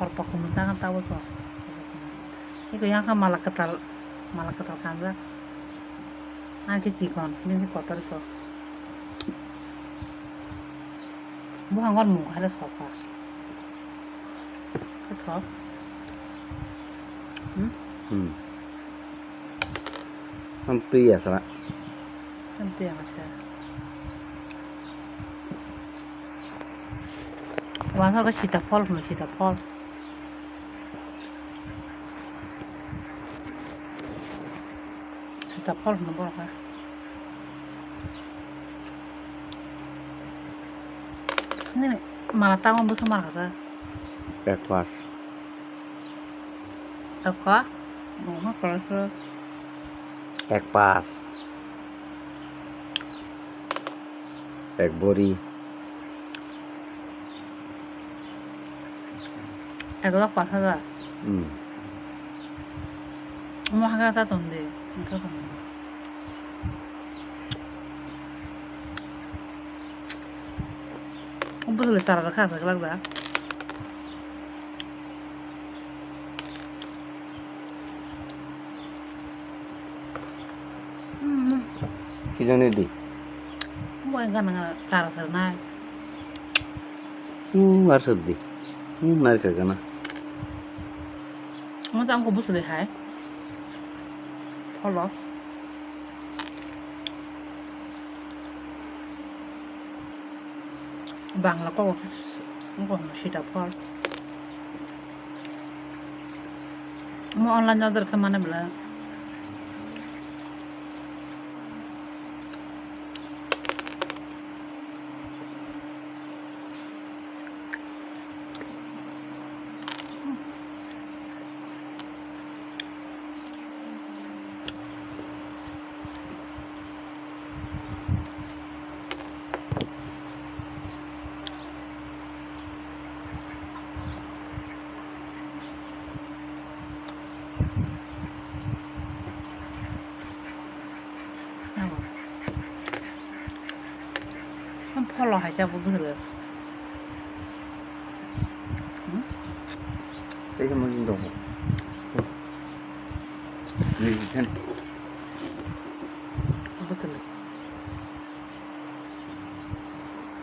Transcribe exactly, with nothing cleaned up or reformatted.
Hor pakhum jaga tabo to. Iko yang kha mala kwtal, mala kwtal kanjak. Ang khe chikon, bini khe kotor ko. Buhango mung khaina sokha. Khe thok. Hmm? Hmm. Ang twi ya sara. Ang twi ya sara. Wansa ko sita phol hwno, sita phol. Sita phol hwno borok ha. Nini mala tango bwsa mala kasa. Ek pas. Ekha? Oho, kolo kolo. Ek pas. Ek bori. Ek lakh pas hajar. Hmm. Omo haga ta tong de. Engka tong de. Obo le sara kha sa glak da. Hmm. Kijani di. Bo engka nang chara sar nai. Hmm, ar sar di. Hmm, nai kha gana. Mo ta angko busle hai. Pholo. Bangla kok, kok sita phol. Mo online order khe mane bwla. Ang pholo hai ta bo bwswk. Hmm? Tei se mujung dong. Niji ten.